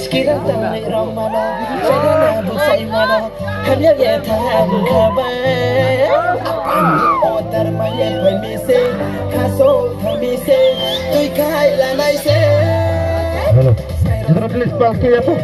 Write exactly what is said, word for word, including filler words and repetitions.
Skira tangwi rok mano, chana na bwsai mano, hamya ya thang khabai. Order ma ya phai mi se, khaso thang mi se, twi khai lanai se. Hello. Jidra, please, palki ya po.